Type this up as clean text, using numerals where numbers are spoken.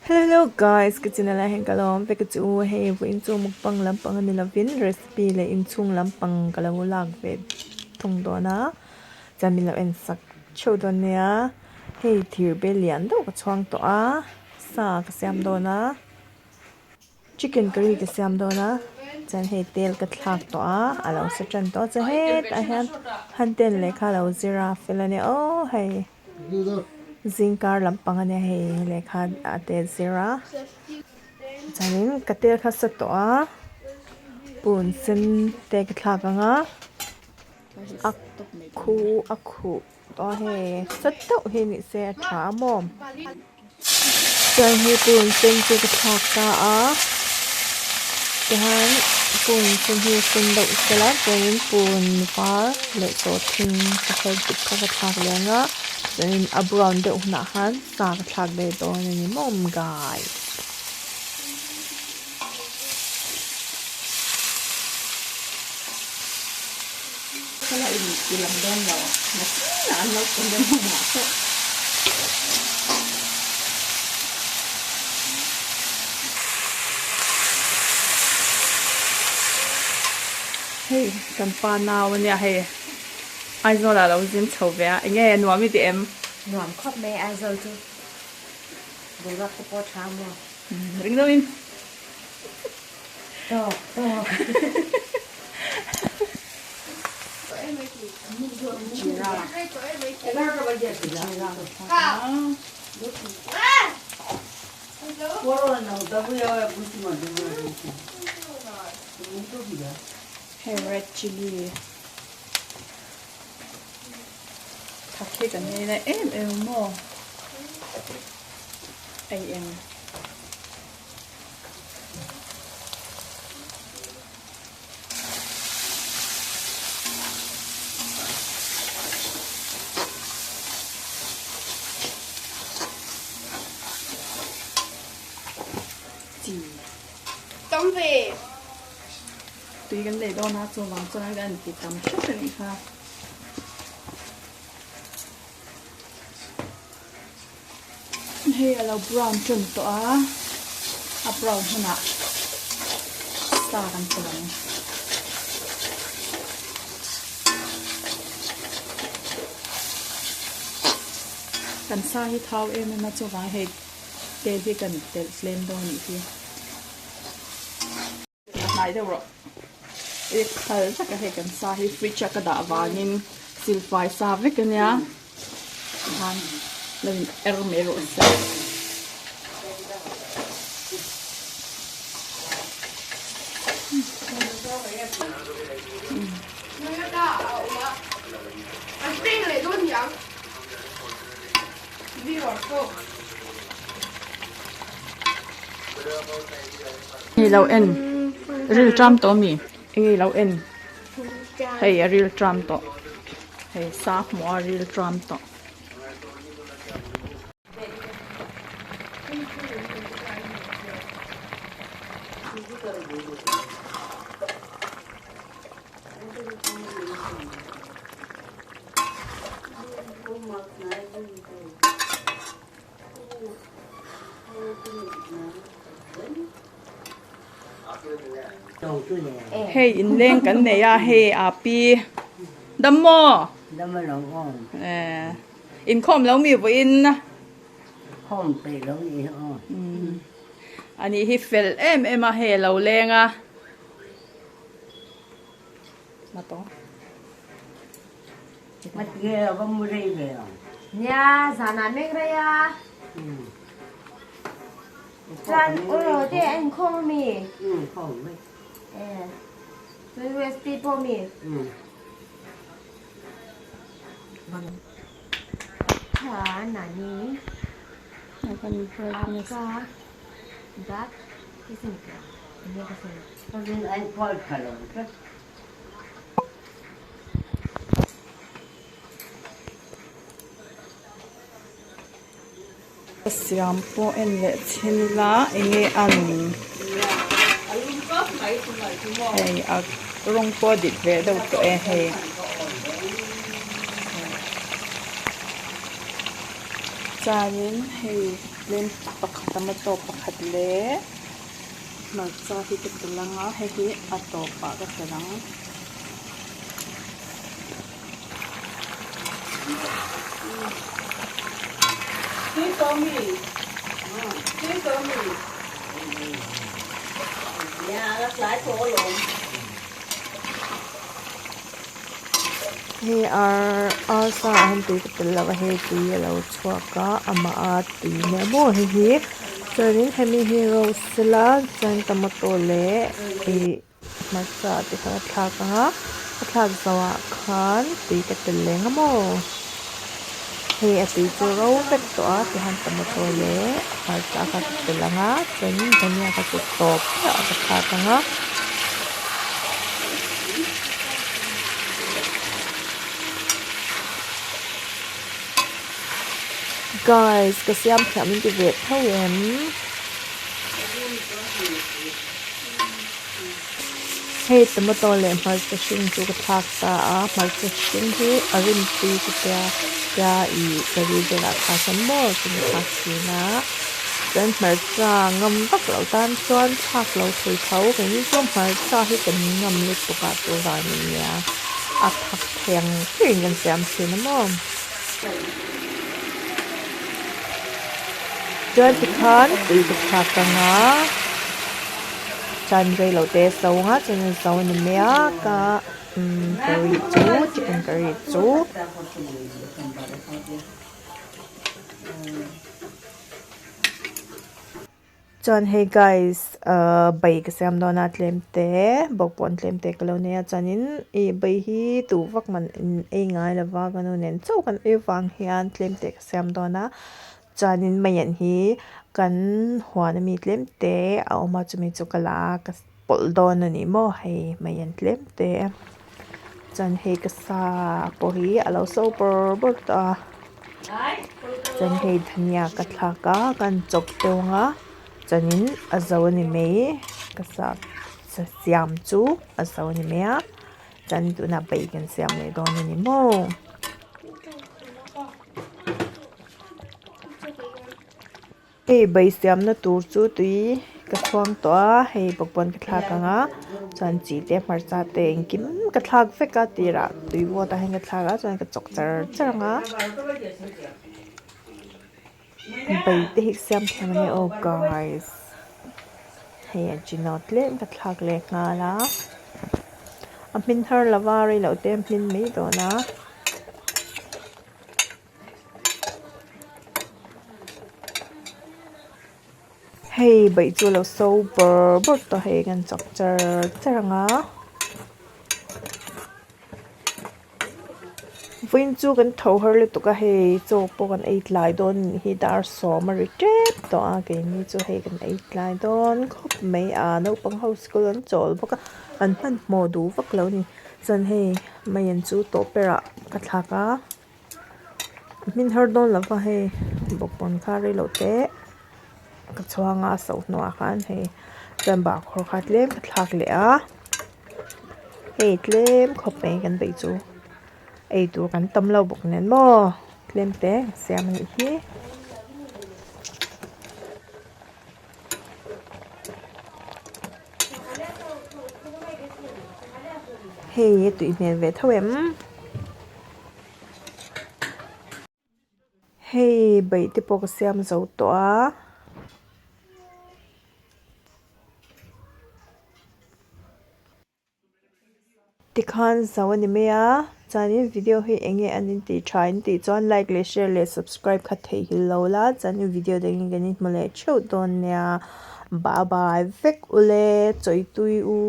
Hello hello guys ka channel ah hian ka lo awm vek a chu hei vawiin chu mukbang lampang a ni lovin recipe leh inchhung lampang ka lo lak ve thung dawn a chuan min lo en sak theuh dawn nia hei thir bel lian deuh ka chhuang tawh a sa ka siam dawn a. Chicken curry ka siam dawn a chuan hei tel ka thlak tawh a a lo sa tan tawh a chuan hetah hian hunten lehkha a lo zir a fel a nia aw hei zingkar lampang a nia hei lehkha a te zir a chuanin ka tel kha sa tawh a pun sen te ka thlak ang a a khu a khuh. Aw hei sat deuh hi ni se a tha a maw chuan hei purun sen chu ka thlak ta a tihian purun sen hi sen deuh sela chuanin purun var leh sawhthing ka her dik kha ka thlak leh ang a chuanin a brown deuh hunah khan sa ka thlak leh dawn a ni maw guys. Kala in ti lang dawn lo nakinah an lo comment hunah pawh. Hei kan pa nau ania hei Aizawl ah lo zin chho ve a enge nuam i ti em? Nuam khawp mai Aizawl chu boruak te pawh tha maw? Ring deuhin. Tawk tawk. Hei red chilli thak hi kan ei na em em maw ei eng. Tui kan lei dawn a chuvang chuan kan ti tam hret a nih kha. Hei a lo brown ṭan tawh a, a brown hunah sa kan pawlh ang. Kan sa hi thau em em a chuvang hei tel hi kan telh tlem dawn anih hi. A hnai deuh rawh. I khal vek a hei kan sa hi fridge a ka dah vangin silfai sa vek a nia tikhan lo in er mai rawh se. Hei lo en ril tram tawh ami enge lo en hei a ril tram tawh hei sa hmuh a ril tram tawh. Hei inleng kan nei a hei a pi dam maw inkhawm lo mi vawiin a nih hi fel em em a hei a lo leng a. Nia zanah meng rei a. Chuan uraw te a inkhawm ami? Eh. Chuan USP pawh ami? Tha nani. Apka black Ka siam pawh en leh chhin ila enge an hei a rawng pawh a dik ve deuh tawh e hei chuanin hei. Tlem pakhat tomato pakhat leh hmarcha hi ka telh ang a hei hi a tawpah ka telh ang. Hei ar arsa ah hian tui ka telh lo a hei tui a lo chhuak a amah a tui nia maw hei hi chuanin hemi hi rose sela chuan tomato leh ih hmarcha te kha a thlak ang a a thlak zawhah khan tui ka telh leh ang a maw hei a tui chu ro vek tawh a tihian tomato leh hmarcha kha ka telh ang a chuanin dhania kha chu tawp chiah ka thlak ang a. Guys ka siam thiam in ti ve tho em? Hei tomato leh hmarcha hring chu ka thlak ta a hmarcha hring hi a rim tui chu tia tia ih curry velah kha chuan maw chu ka thlak thin a chuan hmarcha ngam vak loh tan chuan thlak lo thei tho keini chu hmarcha hi kan ngam lutuk a chu vangin nia a thak thei ang berin kan siam thin a maw. Chuan tikhan tui ka thlak ang a chuan rei lo te so ang a chuan a zo a ni mai a ka curry chu chicken curry chu. Chuan hei guys ahh bai ka siam dawn a tlem te bawkbawn tlem te ka lo nei a chuanin ih bai hi duh vak man ei ngai lova ka nu nen chauh kan ei vang hian tlem te ka siam dawn a chuanin maian hi kan huan ami tlem te a awm a chumi chu ka la a ka pawlh dawn a ni maw hei maian tlem te chuan hei ka sa pawh hi a lo so bawrh bawrh tawh a. Chuan hei dhania ka thlak a kan chawp deuh ang a chuanin a zo a ni mai ka sa siam chu a zo a ni mai a chuan tunah bai kan siam leh dawn a ni maw. Hei bai siamna tur chu tui ka chhuang tawh a hei bawkbawn ka thlak ang a chuan chi te hmarcha te engkim ka thlak vek a tirah tui vawt ah hian ka thlak a chuan ka chawk char char ang a bai te hi siam thiam a nia aw guys hei a chi nawt tlem ka thlak leh nghal a a hmin har lova rei loh te a hmin mai dawn a. Hei baih chu a lo so bawrh bawrh tawh hei kan chawk char char ang a vawiin chu kan tho har lutuk a hei chaw pawh kan ei tlai dawn anih hi dar sawm a ri tep tawh a keini chu hei kan ei tlai dawn khawp mai a naupang ho school an chawl bawk a an hmanhmawh duh vak lo a ni chuan hei maian chu tawh berah ka thlak a. Hmin har dawn lo va hei bawkbawn kha rei loh teh ka chhuang a so hnuah khan hei chuan bahkhawr kha tlem ka thlak leh a hei tlem khawp mai kan beih chu ei tur kan tam lo bawk nen maw tlem te ka siam a nih hi. Hei a tui hmel ve tho em? Hei baih te pawh ka siam zo tawh a. Tikhan zo a ni mai a chuanin video hi eng nge an intih tha in tih chuan like leh share leh subscribe kha theihil lo la chuanin video dangin kan inhmu leh theuh dawn nia bye bye vek ule chawitui u.